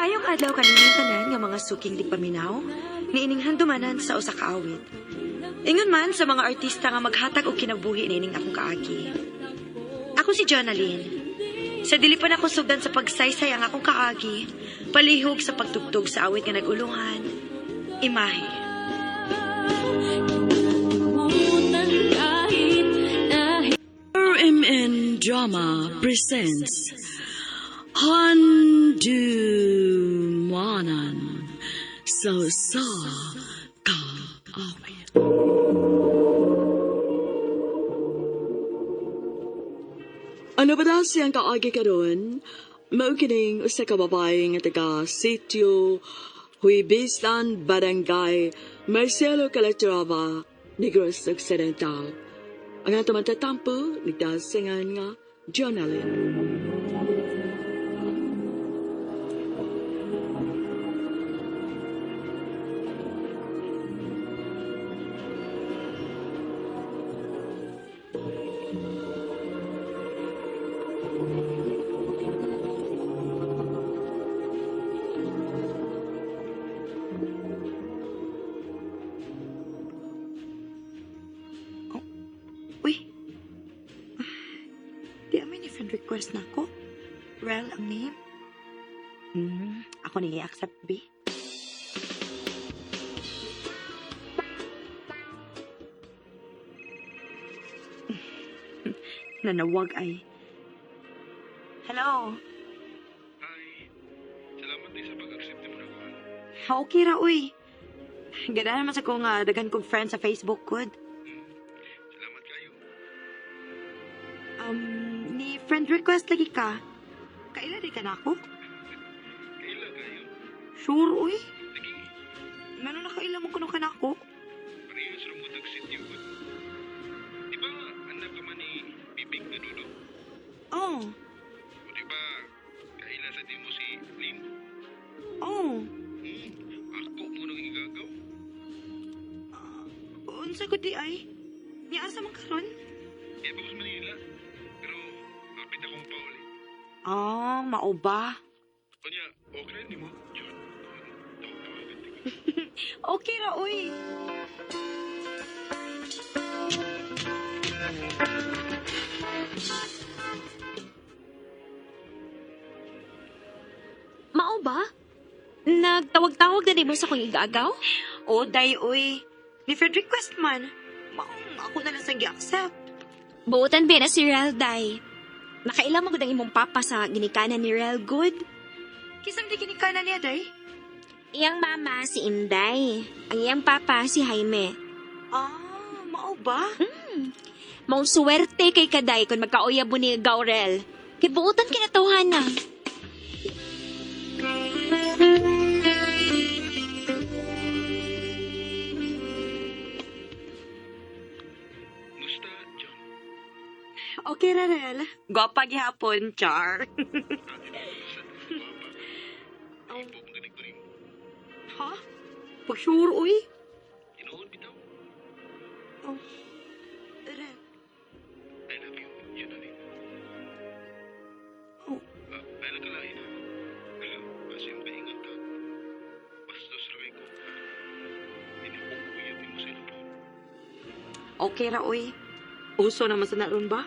Maayong adlaw kaninyong tanan nga mga suking ligpaminaw, niining handumanan sa usa ka awit. Ingon man sa mga artista nga maghatag og kinabuhi niining akong kaagi. Ako si Jonalyn. Sa dili pa nako sugdan sa pagsaysay ang akong kaagi, palihog sa pagtugtog sa awit nga nag-ulungan, Imahe. RMN Drama presents Handumanan sa Usa Ka Awit. Ano ba daw siyang kaagi karon? Mao kining usa ka babae nga taga Sitio Huibistan, Barangay Marcelo Calatrava, Negros Occidental. Ang ato matatampo, nagdasingan nga Jonalyn. Uy. Di amin ni friend request na ako. Rel ang name. Ako ni i-accept, B. Nanawag ay. Hello. Hi. Salamat din sa pag-accept mo na kuhan. Okay ra, uy. Ganahan man sa ko nga daghan kong friend sa Facebook, good. Salamat kayo. Ni friend request lagi ka. Kaila di ka na ako? Kaila kayo. Sure, uy. Lagi, Meron na kaila mo kuno ka na ako. parehas ra mo tag sitio gud. Di ba anak ka man ni Bibig na Dudo? Oh, O di ba kaila sa di mo si Lynn? oh. Ako mo nang igagaw. Unsa ko di ay? Ni asa man karon? Di ba ko sa Manila? Pero hapit ako mapauli. Ah, mao ba? Unya, okay rin mo? John, tawag-tawagan di ko. Okay ra, uy. Mao ba? Nagtawag-tawag na nimo sa kong igagaw? Oh, day, uy. Ni friend request man. Maong ako na lang sang gi-accept. Buotan ba na si Rel, day? Nakaila mo gud ang imong papa sa ginikanan ni Rel, good? Kisang di kinikana niya, day? Iyang mama si Inday. Ang iyang papa si Jaime. Ah, mao ba? Maong suwerte kay kaday kung magkauyab mo ni Gaurel. Kay buotan kinatuhan na. Musta, John? Okay ra, Rel. Gwapa gihapon, char. Ate na sa guwapa. Ipo mong ganig ko rin. Ha? Pag sure, uy. Tinuod bitaw. Oh. Rel. I love you, Jonalyn. Oh. Ah, ay lang kalain ha. Basta yung kaingon ka. Bastos ra kay ko. Hindi ko uyab mo sa cellphone. Okay ra, uy. Uso naman sa naroon ba?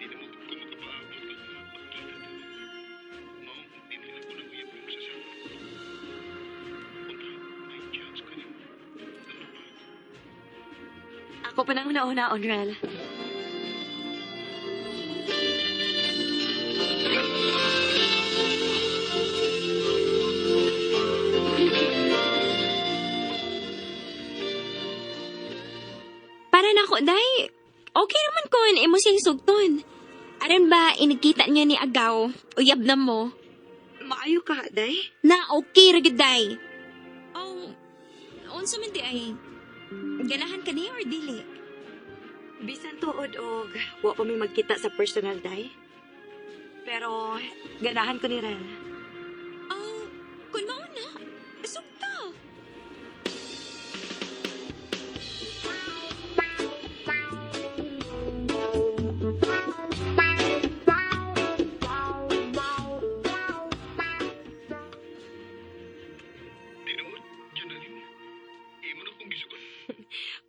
Hindi mo ko makapaabot kag magkita ta. Mao, di nila ko nag-uyab mo sa cellphone. Kontra, may chance ka nimo. Ano pa? Ako pa nang una-una, Rel. Para na ako, day. Okay naman kun, imo siyang sugton. Aron ba, inigkita niya ni Agaw, uyab na mo. Maayo ka, day? Na okay ra gid, day. Oh, unsa man di ay? Ganahan ka niya or dili? Bisan tuod og wa pa mi magkita sa personal, day. Pero ganahan ko ni Rel. Oh, kun mao na, sugta.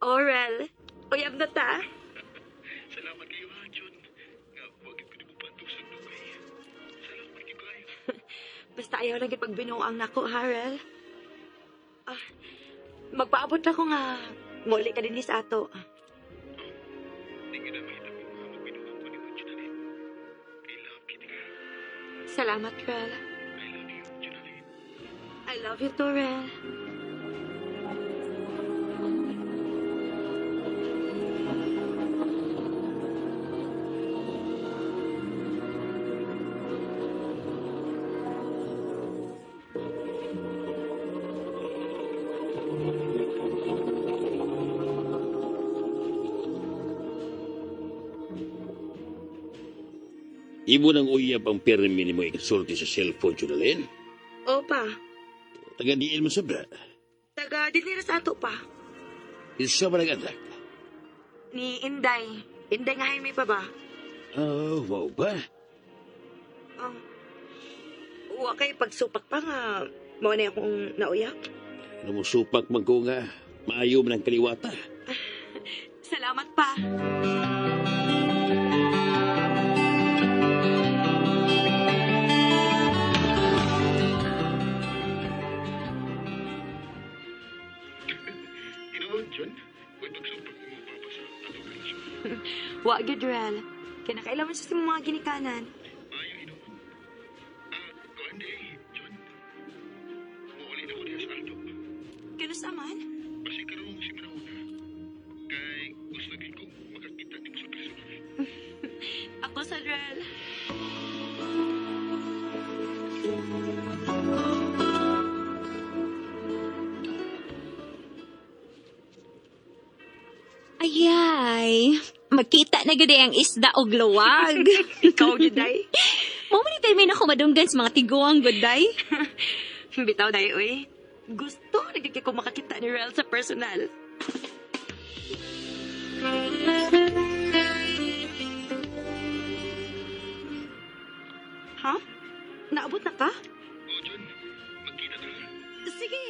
Oral, uyab na ta. Salamat kayo ha, John. Nga, wag ko na mo pantusag dugay. Salamat kayo kayo. Basta ayaw lang gid pagbinuang nako, Harel. Ah, magpaabot ako nga. Muli ka din sa ato. Di ka na mahitabo nga magbinuang ko ni mo, Junalyn. I love kita ka. Salamat, Rel. I love you, Junalyn. I love you too, Rel. Imo nang uyab ang permi nimo ikasulti sa cellphone, Junalyn. Opa, Taga diin mo sobra. taga dinira sa ato pa. Isa ba nag-anak? Ni Inday. Inday nga Jaime pa ba? Oh, wow ba? Oh. Wa kay pagsupak pa nga. Mao na akong nauyab. Numusupak man ko nga. Maayo man ang kaliwata. Salamat pa. Tinuod, John. Huwag pagsumpag mo papa sa atong relasyon. Wa gyud, Rel. Kay nakailaman sa imong mga ginikanan. Maayo inuon. Ah, kuan di, John. Muuli na ko diya sa ato. Kanus aman? Basi karong si Manahuna. Kay gusto gid ko makakita nimo sa personal. Ako sa Rel. Ayay, magkita na gud ang isda og luwag. Ikaw gyud, day. Mo man ni may nako madunggan sa mga tiguang gud day. Bitaw day, uy. Gusto na gyud kay ko makakita ni Rel sa personal. Ha? Naabot na ka? Oh, John. Magkita ta. Sige.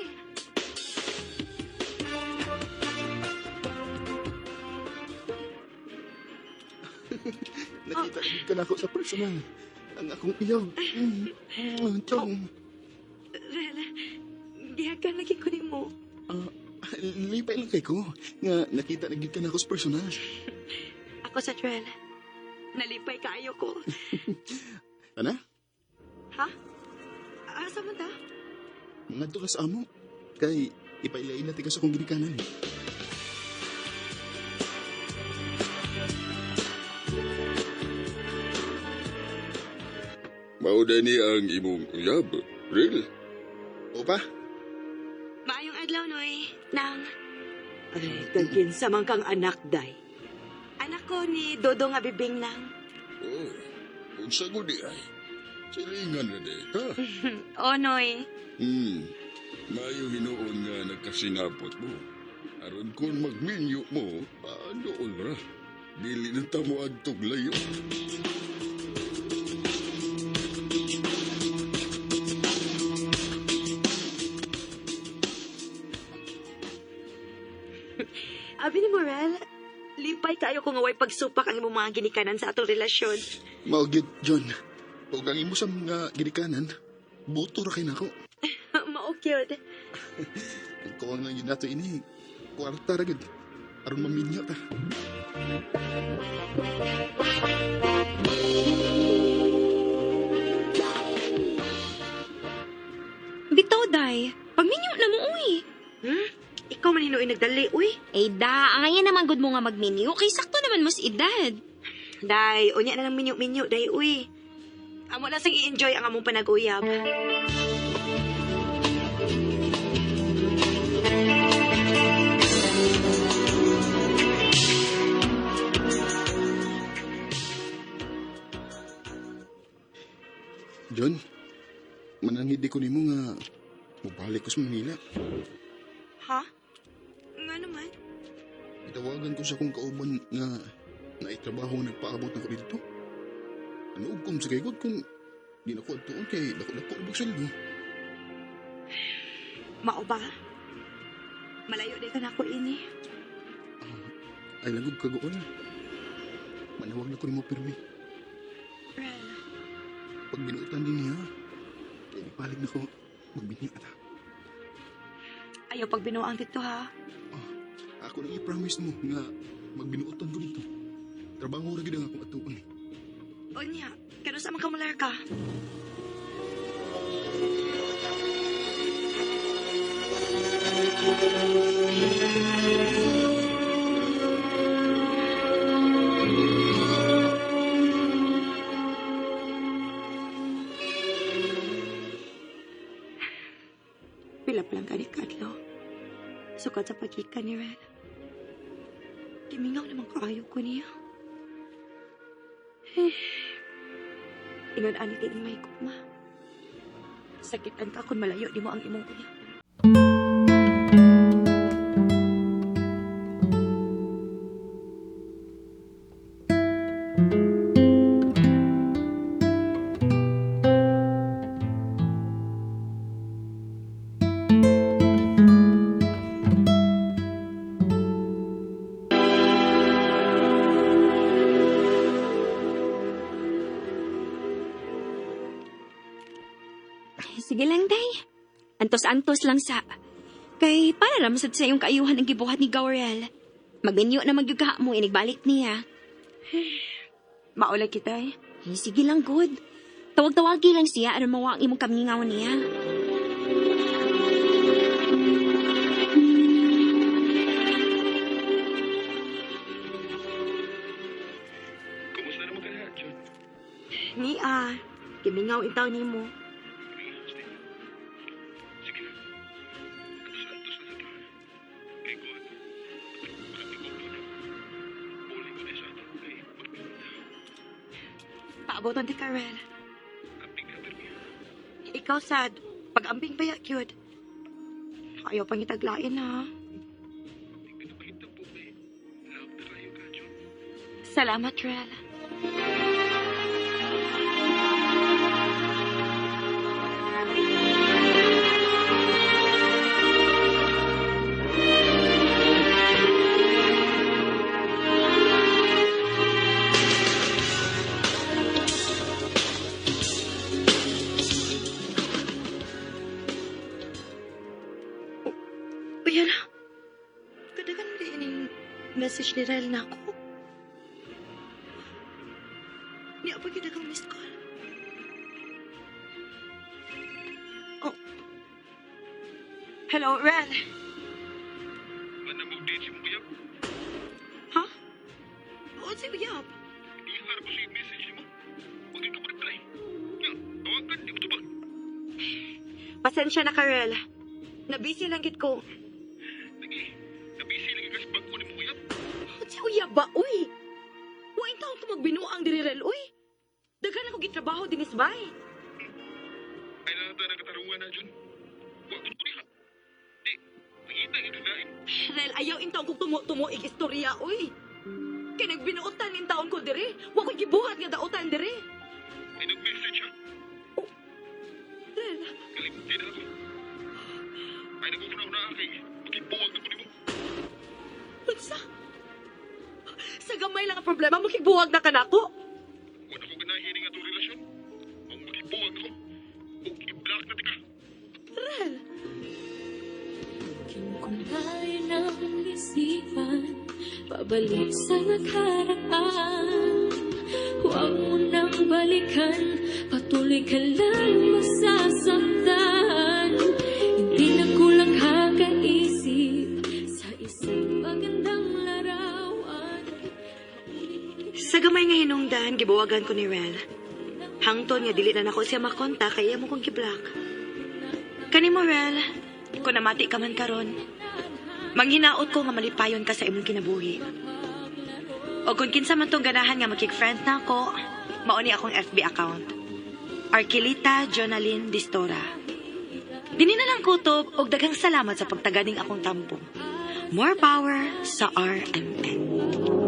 Nakita oh. ka na ako sa personal. Ang akong iyab. Chong, Rel, gihagan lagi ko nimo. ah, lipay lang kay ko. Nga nakita na gid ka na ako sa personal. Ako sa Rel. Nalipay kaayo ko. Ana, Ha? Asa man ta? mangadto ka sa amo. Kay ipailain natin ka sa akong ginikanan. Mao ni ang imong uyab, Ril. Opa, Maayong adlaw, Noy. Nang, Ay, kagkinsa man kang anak, day. anak ko ni Dodo nga bibing nang. Oh, unsa ko di ay? Silingan ra di ka. O, Noy. Maayo hinuon nga nagkasinapot mo. Aron kon magminyo mo, paanoon ra. Dili na ta mo adtog layo. Abi ni Morel, lipay kayo kung away pagsupak ang imong mga ginikanan sa atong relasyon. mao gyud John. Ug ang imo sa mga ginikanan, buto ra kay nako. Mao cute. Ang kuwang lang yun nato ini. Kwarta ra gyud. Aron maminyo ta. Bitaw day, pagminyo na mo uy. Hmm? Ikaw man hinuoy nagdali, uy. Ay da, angay naman gud mo nga magminyo kay sakto naman mas edad. Day, unya na lang minyo-minyo, day, uy. Amo lang sang i-enjoy ang among panag-uyab. John, mananghid ko nimo nga mobalik ko sa Manila. Ha? Nga naman. Itawagan ko sa akong kauban nga naitrabaho nga nagpaabot na ko dito. Ano kung sa kay kung di na ko adtuon kay dako-dako og sweldo. Mao ba? Malayo day ka na ako ini. Ay langog kagool. Manawag na ko nimo pirmi. Rel, Pag binuotan din niya, kay ipalig na ko magbinya ta. ayaw pagbinuang dito ha. Ako nang i-promise mo nga magbinuotan ko dito. Trabaho ra gyud ang akong atuon. Unya, kano sa man kamular ka? Pila pa lang gani kaadlaw. Sukad sa pagkika ni Ren. Gimingaw naman kaayo ko niya. Ingon ani kay may kuma. Sakitan ka kung malayo di mo ang imong uyab. Sige lang, day. Antos-antos lang sa. Kay para ra masad sa iyong kaayuhan ang gibuhat ni Gauriel. Magbinyo na magyuga mo, inigbalik niya. Maula kita eh. Eh, sige lang, good. Tawag-tawagi lang siya aron mawa ang imong kamingaw niya. Kumusta naman ka na, John? Ni ah, gimingaw intaw nimo. Sige na. Antos-antos na sa ta. Kay Kuan. Makapigong ko na. Puli ko na sa ato. Kay magbinuta. Paabotan ti Karel. Amping na pirmi. Ikaw sad, pag-amping pa ya cute. Ayaw pang itaglain ha. Hindi na mahitabo eh. Love na kayo ka, John. Salamat, Rel. Uy, ala. Kadagan mo din ining message ni Rel na ako. Niya pa kita kang missed call. Oh. Hello, Rel. Manamog din si Muyab. Ha? Oo, si Uyab. Ihar ko sa message mo. Huwag ka mo-reply. Ya, tawagan, di mo tubag. Pasensya na ka, Rel. Nabisi lang gid ko. Lagi, nabisi lagi ka sa bangko ni Muyab. Oh, si Uyab ba, uy? Wain taon ko magbinuang diri, Rel, uy. Daghan ako gitrabaho dinis bay. Ay nata na katarungan na, John. Huwag ko niya. Di, nakita yung kagain. Rel, ayaw in taon kong tumo-tumo istorya, uy. Kay nagbinuotan in taon ko diri. Wa ko'y gibuhat nga daotan diri. Ay nag-message ha. Rel, Kalimutin na ako. Ay nagkukunaw na kay makibuwag na ko ni mo. unsa? Sa gamay lang ang problema, makigbuwag na kanako. Wala ko ganahin nga itong relasyon. Ang makibuwag ako. O i-block na tika. Rel, Kinukulay ng isipan, pabalik sa nakaraan. Huwag mo nang balikan, patuloy ka lang masasaktan. Hindi na kulang kakaisip sa isang magandang larawan. Sa gamay nga hinungdan, gibuwagan ko ni Rel. Hangton nga dili na nako siya makonta kay iya mo kong giblock. Kani mo Rel, kung namati ka man karon, manghinaot ko nga malipayon ka sa imong kinabuhi. O kung kinsa man tong ganahan nga makig-friend na ako, mao ni akong FB account. Arkilita Jonalyn Distora. Dini na lang kutob og daghang salamat sa pagtaganing akong tampo. More power sa RMN.